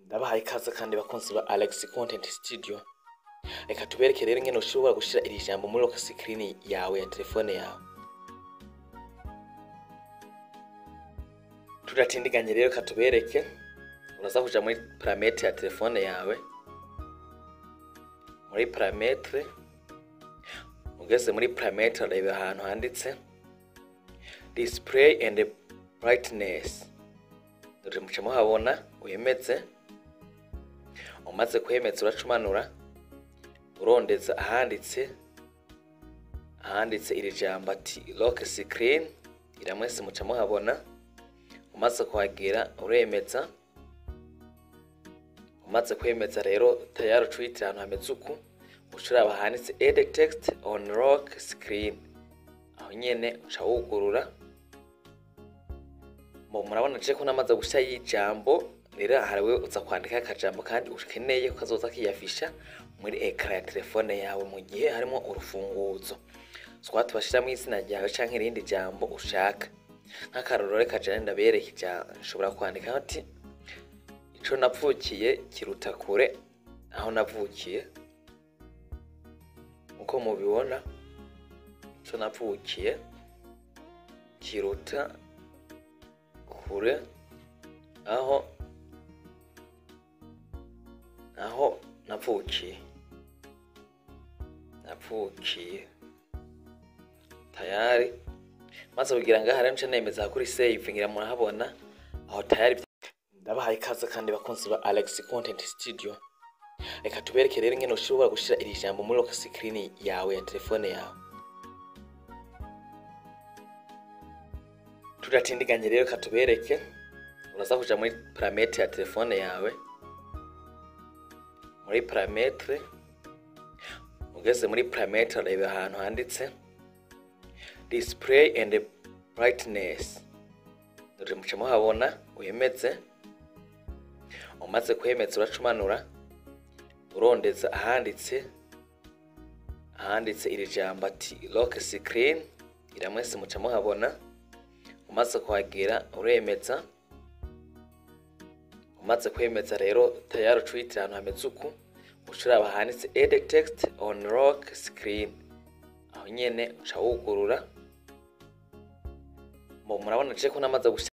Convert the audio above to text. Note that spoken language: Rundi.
Ndabahaye ikaze kandi bakunzi ba Alex Content Studio. Reka tubereke rero ingene ushobora gushira iri jambo muri lock screen yawe ya telefone yawe. Tudatindiganye rero, reka tubereke. Uraza kuja muri paramètre ya telefone yawe, muri paramètre. Ugeze muri paramètre, urareba ahantu handitse display and brightness. Dore muca muhabona, wemeze. Umaze kwemeza, uracumanura urondeza ahanditse iri jambo ati lock screen. Iramwese muca muhabona. Umaze kuhagera, uremeza. Umaze kwemeza rero, tayari ucuhitira ahantu hameze uku, uca uraba handitse add text on lock screen. Aho nyene uca wugurura. Murabona je ko namaze gushira y'ijambo. Rero aha wewe uza kwandika akajambo kandi ukeneye ko kazoza kiyafisha muri écran ya telefone yawe mu gihe harimo urufunguzo. Soit tubashiramwo izina ryawe canke irindi jambo ushaka. Nk'akarorero, reka jane ndabereke, nshobora kwandika ati ico navukiye kiruta kure aho navukiye. Uko mubibona, ico navukiye kiruta kure aho navukiye. Tayari maze kugira ngaha rero, nca nemeza kuri save. Ngira murahabona aho tayari. Ndabahaye ikaze kandi bakunzi ba Alex Content Studio. Reka tubereke rero ingene ushobora gushira iri jambo muri lock screen yawe ya telefone yawe. Tudatindiganye rero, reka tubereke. Uraza kuja muri paramètre ya telefone yawe, muri paramètre. Ugeze muri paramètre, urareba ahantu handitse display and brightness. Dore muca muhabona, wemeze. Umaze kwemeza, uracumanura urondeza ahanditse iri jambo ati lock screen. Iramwese muca muhabona. Umaze kuhagera, uremeza. Umaze kwemeza rero, tayari ucuhitira ahantu hameze uku, uca uraba handitse add text on lock screen. Aho nyene uca wugurura. Murabona je ko namaze.